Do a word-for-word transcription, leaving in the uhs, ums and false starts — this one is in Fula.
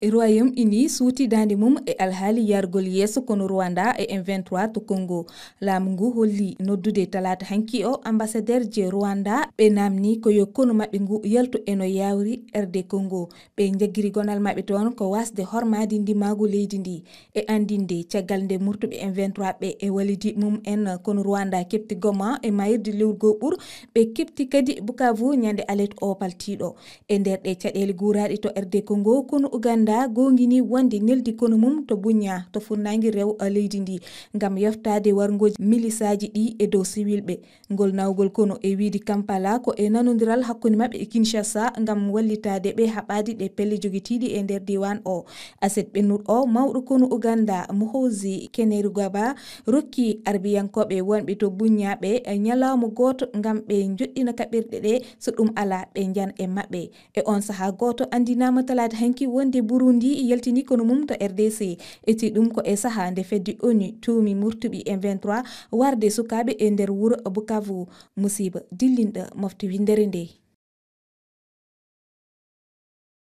Royaume Uni suuti daande mum e alhaali yargol yeeso konu Rwanda e M vingt-trois to Congo. Laamu ngu holli noddude talaata hanki o ambassadeur je Rwanda, ɓe namni ko yo konu maɓɓe ngu yaltu e no yawri R D Congo. Ɓe jaggiri gonal maɓɓe toon ko wasde hormaade ndimaagu leydi ndi. E anndinde, caggal nde murtuɓe M vingt-trois ɓe e walidi mum en konu Rwanda keɓti Goma e mayirde lewru goo ɓur, ɓe keɓti kadi Bukavu ñande alet o paltiiɗo. E nder ɗe caɗeele guuraaɗe to R D Congo, konu Uganda goongini wonde neldi konu mum to Bunya, to funnaange rewo leydi ndi, ngam yoftaade warngooji milisaaji ɗi e dow siwilɓe. Ngol nawgol konu e wiidi Kampala ko e nanondiral hakkunde maɓɓe e Kinshasa ngam wallitaade ɓe haɓaade ɗe pelle jogitiiɗe e nder diiwaan o. Aset ɓennuɗo o, mawɗo konu Uganda, Muhoozi Kainerugaba, rokki arbiyankooɓe wonɓe to Bunya ɓe ñalawma gooto ngam ɓe njoɗɗina kaɓirɗe ɗe, so ɗum alaa, ɓe njan e maɓɓe. E on sahaa, gooto anndinaama talaata hanki wonde Burundi yaltini konu mum to R D C. Eti ɗum ko e sahaa nde fedde onu tuumi murtuɓe M vingt-trois warde sukaaɓe e nder wuro Bukavu. Musiba dillinɗo mofte winndere nde.